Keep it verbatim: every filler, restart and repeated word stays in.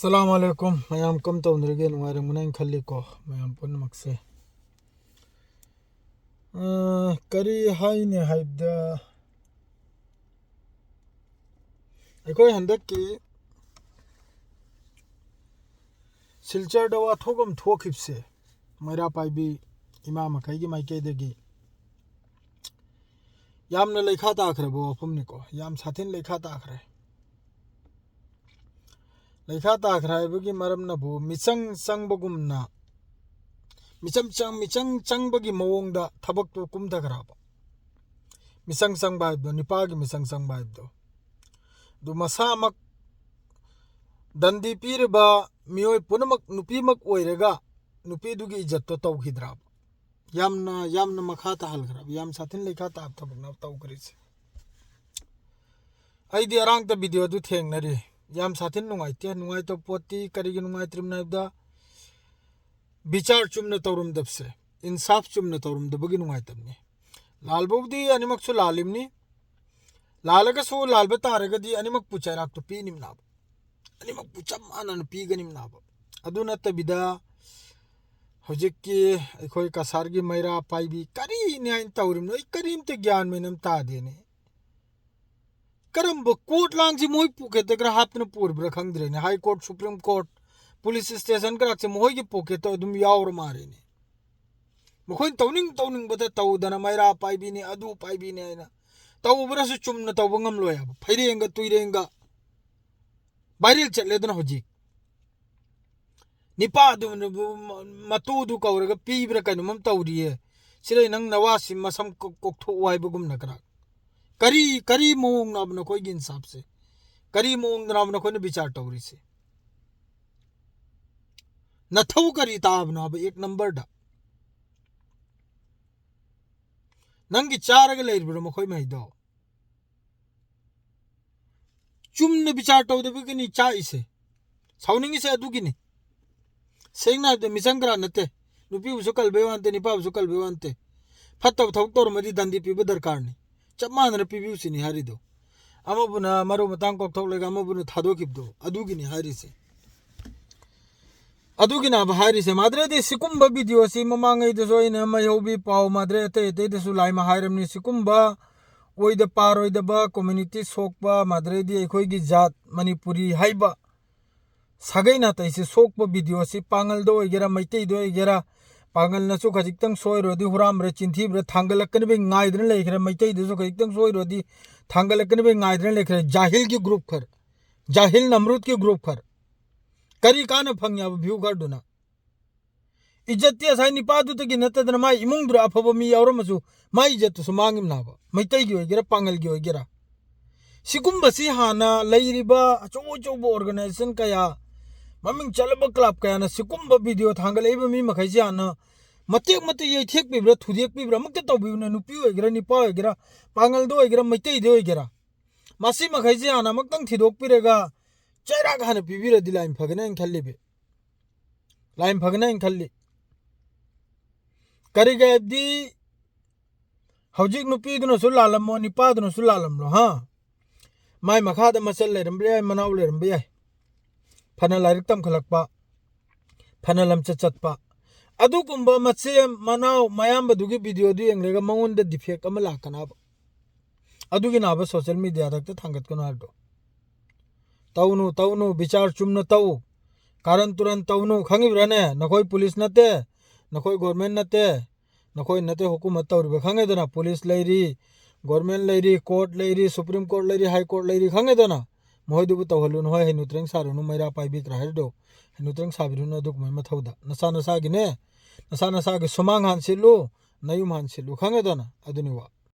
ꯑꯁꯂꯥꯃꯨ ꯑꯂꯥꯏꯀꯨꯝ꯫ ꯃꯌꯥꯝ ꯀꯝ ꯇꯧꯅꯔꯤꯒꯦ? ꯅꯨꯡꯉꯥꯏꯔꯝꯒꯅꯤ ꯍꯥꯏꯅ ꯈꯜꯂꯤꯀꯣ, ꯃꯌꯥꯝ ꯄꯨꯝꯅꯃꯛꯁꯦ꯫ ꯑ, ꯀꯔꯤ ꯍꯥꯏꯅꯤ ꯍꯥꯏꯕꯗ, ꯑꯩꯈꯣꯏ ꯍꯟꯗꯛꯀꯤ ꯁꯤꯜꯆꯔꯗ ꯋꯥꯊꯣꯛ ꯑꯃ ꯊꯣꯛꯈꯤꯕꯁꯦ, ꯃꯩꯔꯥ ꯄꯥꯏꯕꯤ ꯏꯃꯥ ꯃꯈꯩꯒꯤ ꯃꯥꯏꯀꯩꯗꯒꯤ ꯌꯥꯝꯅ ꯂꯩꯈꯥ ꯇꯥꯈ꯭ꯔꯕ ꯋꯥꯐꯝꯅꯤꯀꯣ, ꯌꯥꯝ ꯁꯥꯊꯤꯅ ꯂꯩꯈꯥ ꯇꯥꯈ꯭ꯔꯦ꯫ ꯂꯩꯈꯥ ꯇꯥꯈ꯭ꯔꯦ ꯍꯥꯏꯕꯒꯤ ꯃꯔꯝꯅꯕꯨ, ꯃꯤꯆꯪ ꯆꯪꯕꯒꯨꯝꯅ, ꯃꯤꯆꯪ ꯆꯪ-, ꯃꯤꯆꯪ ꯆꯪꯕꯒꯤ ꯃꯑꯣꯡꯗ ꯊꯕꯛꯇꯨ ꯀꯨꯝꯊꯈ꯭ꯔꯕ꯫ ꯃꯤꯆꯪ ꯆꯪꯕ ꯍꯥꯏꯕꯗꯣ, ꯅꯤꯄꯥꯒꯤ ꯃꯤꯆꯪ ꯆꯪꯕ ꯍꯥꯏꯕꯗꯣ, ꯑꯗꯨ ꯃꯁꯥꯃꯛ ꯗꯟꯗꯤ ꯄꯤꯔꯤꯕ ꯃꯤꯑꯣꯏ ꯄꯨꯝꯅꯃꯛ ꯅꯨꯄꯤꯃꯛ ꯑꯣꯏꯔꯒ ꯅꯨꯄꯤꯗꯨꯒꯤ ꯏꯖꯠꯇꯣ ꯇꯧꯈꯤꯗ꯭ꯔꯕ? ꯌꯥꯝꯅ, ꯌꯥꯝꯅ ꯃꯈꯥ ꯇꯥꯍꯟꯈ꯭ꯔꯕ, ꯌꯥꯝ ꯁꯥꯊꯤꯅ ꯂꯩꯈꯥ ꯇꯥꯕ ꯊꯕꯛꯅꯦ ꯇꯧꯈ꯭ꯔꯤꯁꯦ꯫ ꯑꯩꯗꯤ ꯑꯔꯥꯡꯇ ꯚꯤꯗꯤꯑꯣꯗꯨ ꯊꯦꯡꯅꯔꯤ꯫ ꯌꯥꯝ ꯁꯥꯊꯤꯅ ꯅꯨꯡꯉꯥꯏꯇꯦ꯫ ꯅꯨꯡꯉꯥꯏꯇꯕ ꯄꯣꯠꯇꯤ ꯀꯔꯤꯒꯤ ꯅꯨꯡꯉꯥꯏꯇ꯭ꯔꯤꯕꯅꯣ ꯍꯥꯏꯕꯗ, ꯕꯤꯆꯥꯔ ꯆꯨꯝꯅ ꯇꯧꯔꯝꯗꯕꯁꯦ, ꯏꯟꯁꯥꯐ ꯆꯨꯝꯅ ꯇꯧꯔꯝꯗꯕꯒꯤ ꯅꯨꯡꯉꯥꯏꯇꯕꯅꯤ꯫ ꯂꯥꯜꯕꯕꯨꯗꯤ ꯑꯅꯤꯃꯛꯁꯨ ꯂꯥꯜꯂꯤꯕꯅꯤ꯫ ꯂꯥꯜꯂꯒꯁꯨ, ꯂꯥꯜꯕ ꯇꯥꯔꯒꯗꯤ ꯑꯅꯤꯃꯛꯄꯨ ꯆꯩꯔꯥꯛꯇꯨ ꯄꯤꯅꯤꯝꯅꯥꯕ, ꯑꯅꯤꯃꯛꯄꯨ ꯆꯞ ꯃꯥꯟꯅꯅ ꯄꯤꯒꯅꯤꯝꯅꯥꯕ꯫ ꯑꯗꯨ ꯅꯠꯇꯕꯤꯗ, ꯍꯧꯖꯤꯛꯀꯤ ꯑꯩꯈꯣꯏ ꯀꯁꯥꯔꯒꯤ ꯃꯩꯔꯥ ꯄꯥꯏꯕꯤ ꯀꯔꯤꯅꯤ ꯍꯥꯏꯅ ꯇꯧꯔꯤꯕꯅꯣ? ꯑꯩ ꯀꯔꯤꯝꯇ ꯒ꯭ꯌꯥꯟ ꯃꯦꯟ ꯑꯃ ꯇꯥꯗꯦꯅꯦ꯫ ꯀꯔꯝꯕ ꯀꯣꯔꯠ ꯂꯥꯡꯁꯤ ꯃꯣꯏ ꯄꯣꯀꯦꯠꯇ ꯈꯔ ꯍꯥꯞꯇꯅ ꯄꯨꯔꯤꯕ꯭ꯔꯥ ꯈꯪꯗ꯭ꯔꯦꯅꯦ꯫ High court, supreme court, police station ꯈꯔꯁꯦ ꯃꯈꯣꯏꯒꯤ ꯄꯣꯀꯦꯠꯇ ꯑꯗꯨꯝ ꯌꯥꯎꯔ ꯃꯥꯜꯂꯦꯅꯦ꯫ ꯃꯈꯣꯏꯅ ꯇꯧꯅꯤꯡ ꯇꯧꯅꯤꯡꯕꯗ ꯇꯧꯗꯅ, ꯃꯩꯔꯥ ꯄꯥꯏꯕꯤꯅꯤ, ꯑꯗꯨ ꯄꯥꯏꯕꯤꯅꯤ ꯍꯥꯏꯅ ꯇꯧꯕ꯭ꯔꯁꯨ ꯆꯨꯝꯅ ꯇꯧꯕ ꯉꯝꯂꯣꯏ ꯍꯥꯏꯕ꯫ ꯐꯩꯔꯦꯡꯒ ꯇꯨꯏꯔꯦꯡꯒ ꯚꯥꯏꯔꯦꯜ ꯆꯠꯂꯦꯗꯅ ꯍꯧꯖꯤꯛ꯫ ꯅꯤꯄꯥꯗꯨ, ꯃꯇꯨꯗꯨ ꯀꯧꯔꯒ ꯄꯤꯕ꯭ꯔꯥ ꯀꯩꯅꯣꯝ ꯑꯃ ꯇꯧꯔꯤꯌꯦ꯫ ꯁꯤꯗ ꯅꯪ ꯅꯋꯥꯁꯤ ꯃꯁꯝ ꯀꯣꯛ-, ꯀꯣꯛꯊꯣꯛꯑꯣ ꯍꯥꯏꯕꯒꯨꯝꯅ ꯈꯔ꯫ ꯀꯔꯤ, ꯀꯔꯤ ꯃꯑꯣꯡꯅꯣꯕ ꯅꯈꯣꯏꯒꯤ ꯏꯟꯁꯥꯞꯁꯦ? ꯀꯔꯤ ꯃꯑꯣꯡꯗꯅꯣꯕ ꯅꯈꯣꯏꯅ ꯕꯤꯆꯥꯔ ꯇꯧꯔꯤꯁꯦ? ꯅꯊꯧ ꯀꯔꯤ ꯇꯥꯕꯅꯣꯕ ꯑꯦꯛ ꯅꯝꯕꯔꯗ? ꯅꯪꯒꯤ ꯆꯥꯔꯒ ꯂꯩꯔꯤꯕ꯭ꯔꯣ ꯃꯈꯣꯏ ꯃꯍꯩꯗꯣ? ꯆꯨꯝꯅ ꯕꯤꯆꯥꯔ ꯇꯧꯗꯕꯒꯤꯅꯤ ꯆꯥꯛꯏꯁꯦ, ꯁꯥꯎꯅꯤꯡꯉꯤꯁꯦ ꯑꯗꯨꯒꯤꯅꯤ꯫ ꯁꯦꯡꯅ ꯍꯥꯏꯕꯗ ꯃꯤꯆꯪ ꯈꯔ ꯅꯠꯇꯦ, ꯅꯨꯄꯤꯕꯨꯁꯨ ꯀꯜꯕꯩ ꯋꯥ ꯅꯠꯇꯦ, ꯅꯤꯄꯥꯕꯨꯁꯨ ꯀꯜꯕꯩ ꯋꯥ ꯅꯠꯇꯦ꯫ ꯐꯠꯇꯕ ꯊꯕꯛ ꯇꯧꯔꯝꯃꯗꯤ ꯗꯟꯗꯤ ꯄꯤꯕ ꯗꯔꯀꯥꯔꯅꯤ꯫ ꯆꯞ ꯃꯥꯟꯅꯅ ꯄꯤꯕꯤꯌꯨ ꯁꯤꯅꯤ ꯍꯥꯏꯔꯤꯗꯣ꯫ ꯑꯃꯕꯨꯅ ꯃꯔꯨ ꯃꯇꯥꯡ ꯀꯣꯛꯊꯣꯛꯂꯒ ꯑꯃꯕꯨꯅ ꯊꯥꯗꯣꯛꯈꯤꯕꯗꯣ ꯑꯗꯨꯒꯤꯅꯤ ꯍꯥꯏꯔꯤꯁꯦ꯫ ꯑꯗꯨꯒꯤꯅꯦꯕ ꯍꯥꯏꯔꯤꯁꯦ꯫ ꯃꯥꯗ꯭ꯔꯦꯗꯤ ꯁꯤꯒꯨꯝꯕ video ꯁꯤ ꯃꯃꯥꯡꯉꯩꯗꯁꯨ ꯑꯩꯅ ꯃꯩ ꯍꯧꯕꯤ ꯄꯥꯎ, ꯃꯥꯗ꯭ꯔꯦ ꯑꯇꯩ ꯑꯇꯩꯗꯁꯨ ꯂꯥꯏꯃ ꯍꯥꯏꯔꯝꯅꯤ꯫ ꯁꯤꯒꯨꯝꯕ ꯑꯣꯏꯗ ꯄꯥꯔꯣꯏꯗꯕ, community ꯁꯣꯛꯄ, ꯃꯥꯗ꯭ꯔꯦꯗꯤ ꯑꯩꯈꯣꯏꯒꯤ ꯖꯥꯠ ꯃꯅꯤꯄꯨꯔꯤ ꯍꯥꯏꯕ ꯁꯥꯒꯩ ꯅꯥꯇꯩꯁꯦ ꯁꯣꯛꯄ video ꯁꯤ ꯄꯥꯡꯒꯜꯗ ꯑꯣꯏꯒꯦꯔꯥ, ꯃꯩꯇꯩꯗ ꯑꯣꯏꯒꯦꯔꯥ, ꯄꯥꯡꯒꯜꯅꯁꯨ ꯈꯖꯤꯛꯇꯪ ꯁꯣꯏꯔꯨꯔꯗꯤ ꯍꯨꯔꯥꯟꯕ꯭ꯔꯥ, ꯆꯤꯟꯊꯤꯕ꯭ꯔꯥ ꯊꯥꯡꯒꯠꯂꯛꯀꯅꯤꯕꯩ ꯉꯥꯏꯗꯅ ꯂꯩꯈ꯭ꯔꯦ꯫ ꯃꯩꯇꯩꯗꯁꯨ ꯈꯖꯤꯛꯇꯪ ꯁꯣꯏꯔꯨꯔꯗꯤ ꯊꯥꯡꯒꯠꯂꯛꯀꯅꯤꯕꯩ ꯉꯥꯏꯗꯅ ꯂꯩꯈ꯭ꯔꯦ꯫ ꯖꯥꯍꯤꯜꯒꯤ group ꯈꯔ, ꯖꯥꯍꯤꯜ ꯅꯝꯔꯨꯗꯀꯤ group ꯈꯔ꯫ ꯀꯔꯤ ꯀꯥꯟꯅ ꯐꯪꯉꯦꯕ view ꯈꯔꯗꯨꯅ? ꯏꯖꯠꯇꯤ ꯉꯁꯥꯏ ꯅꯤꯄꯥꯗꯨꯗꯒꯤ ꯅꯠꯇꯗꯅ ꯃꯥꯏ ꯏꯃꯨꯡꯗꯨꯗ ꯑꯐꯕ ꯃꯤ ꯌꯥꯎꯔꯝꯃꯁꯨ ꯃꯥꯏ ꯏꯖꯠꯇꯨꯁꯨ ꯃꯥꯡꯉꯤꯕꯅꯦꯕ, ꯃꯩꯇꯩꯒꯤ ꯑꯣꯏꯒꯦꯔꯥ ꯄꯥꯡꯒꯜꯒꯤ ꯑꯣꯏꯒꯦꯔꯥ꯫ ꯁꯤꯒꯨꯝꯕꯁꯤ ꯍꯥꯟꯅ ꯂꯩꯔꯤꯕ ꯑꯆꯧ ꯑꯆꯧꯕ organization ꯀꯌꯥ, ꯃꯃꯤꯡ ꯆꯠꯂꯕ club ꯀꯌꯥꯅ ꯁꯤꯒꯨꯝꯕ video ꯊꯥꯡꯒꯠꯂꯛꯏꯕ ꯃꯤ ꯃꯈꯩꯁꯤ ꯍꯥꯟꯅ ꯃꯇꯦꯛ ꯃꯇꯦꯛ ꯌꯩꯊꯦꯛꯄꯤꯕ꯭ꯔꯥ, ꯊꯨꯗꯦꯛꯄꯤꯕ꯭ꯔꯥ ꯑꯃꯨꯛꯇ ꯇꯧꯕꯤꯌꯨꯅꯦ꯫ ꯅꯨꯄꯤ ꯑꯣꯏꯒꯦꯔꯥ, ꯅꯨꯄꯥ ꯑꯣꯏꯒꯦꯔꯥ, ꯄꯥꯡꯒꯜꯗ ꯑꯣꯏꯒꯦꯔꯥ, ꯃꯩꯇꯩꯗ ꯑꯣꯏꯒꯦꯔꯥ, ꯃꯁꯤ ꯃꯈꯩꯁꯤ ꯍꯥꯟꯅ ꯑꯃꯨꯛꯇꯪ ꯊꯤꯗꯣꯛꯄꯤꯔꯒ ꯆꯩꯔꯥꯛ ꯍꯥꯟꯅ ꯄꯤꯕꯤꯔꯗꯤ ꯂꯥꯏꯅ ꯐꯒꯅꯤ ꯍꯥꯏꯅ ꯈꯜꯂꯤꯕꯤ꯫ ꯂꯥꯏꯅ ꯐꯒꯅꯤ ꯍꯥꯏꯅ ꯈꯜꯂꯤ꯫ ꯀꯔꯤꯒꯤ ꯍꯥꯏꯕꯗꯤ ꯍꯧꯖꯤꯛ ꯅꯨꯄꯤꯗꯨꯅꯁꯨ ꯂꯥꯜꯂꯝꯃꯣ, ꯅꯤꯄꯥꯗꯨꯅꯁꯨ ꯂꯥꯜꯂꯝꯂꯣ, ꯍꯥ? ꯃꯥꯏ ꯃꯈꯥꯗ ꯃꯆꯜ ꯂꯩꯔꯝꯕ ꯌꯥꯏ, ꯃꯅꯥꯎ ꯂꯩꯔꯝꯕ ꯌꯥꯏ, ꯐꯅ ꯂꯥꯏꯔꯤꯛ ꯇꯝꯈꯠꯂꯛꯄ, ꯐꯅ ꯂꯝꯆꯠ ꯆꯠꯄ꯫ ꯑꯗꯨꯒꯨꯝꯕ ꯃꯆꯦ ꯃꯅꯥꯎ ꯃꯌꯥꯝꯕꯗꯨꯒꯤ videoꯗꯨ ꯌꯦꯡꯂꯒ ꯃꯉꯣꯟꯗ defect ꯑꯃ ꯂꯥꯛꯀꯅꯕ꯫ ꯑꯗꯨꯒꯤꯅꯦꯕ social mediaꯗ ꯍꯦꯛꯇ ꯊꯥꯡꯒꯠꯀꯅꯨ ꯍꯥꯏꯕꯗꯣ꯫ ꯇꯧꯅꯨ, ꯇꯧꯅꯨ, ꯕꯤꯆꯥꯔ ꯆꯨꯝꯅ ꯇꯧ꯫ ꯀꯥꯔꯟ ꯇꯨꯔꯟ ꯇꯧꯅꯨ, ꯈꯪꯉꯤꯕ꯭ꯔꯥꯅꯦ? ꯅꯈꯣꯏ police ꯅꯠꯇꯦ, ꯅꯈꯣꯏ government ꯅꯠꯇꯦ, ꯅꯈꯣꯏ ꯅꯠꯇꯦ ꯍꯨꯀꯨꯃꯠ ꯇꯧꯔꯤꯕ, ꯈꯪꯉꯦꯗꯅ? Police ꯂꯩꯔꯤ, government ꯂꯩꯔꯤ, court ꯂꯩꯔꯤ, Supreme Court ꯂꯩꯔꯤ, High Court ꯂꯩꯔꯤ, ꯈꯪꯉꯦꯗꯅ? ꯃꯈꯣꯏꯗꯨꯕꯨ ꯇꯧꯍꯜꯂꯨꯅꯨ, ꯍꯣꯏ, ꯍꯩꯅꯨ ꯇ꯭ꯔꯦꯡ ꯁꯥꯔꯨꯅꯨ, ꯃꯩꯔꯥ ꯄꯥꯏꯕꯤꯈ꯭ꯔꯥ ꯍꯥꯏꯔꯤꯗꯣ, ꯍꯩꯅꯨ ꯇ꯭ꯔꯦꯡ ꯁꯥꯕꯤꯔꯨꯅꯨ ꯑꯗꯨꯒꯨꯝꯕꯒꯤ ꯃꯊꯧꯗ꯫ ꯅꯁꯥ ꯅꯁꯥꯒꯤꯅꯦ, ꯅꯁꯥ ꯅꯁꯥꯒꯤ ꯁꯨꯃꯥꯡ ꯍꯥꯟ ꯁꯤꯠꯂꯨ, ꯅꯌꯨꯝ ꯍꯥꯟ ꯁꯤꯠꯂꯨ, ꯈꯪꯉꯦꯗꯅ? ꯑꯗꯨꯅꯤ ꯋꯥ꯫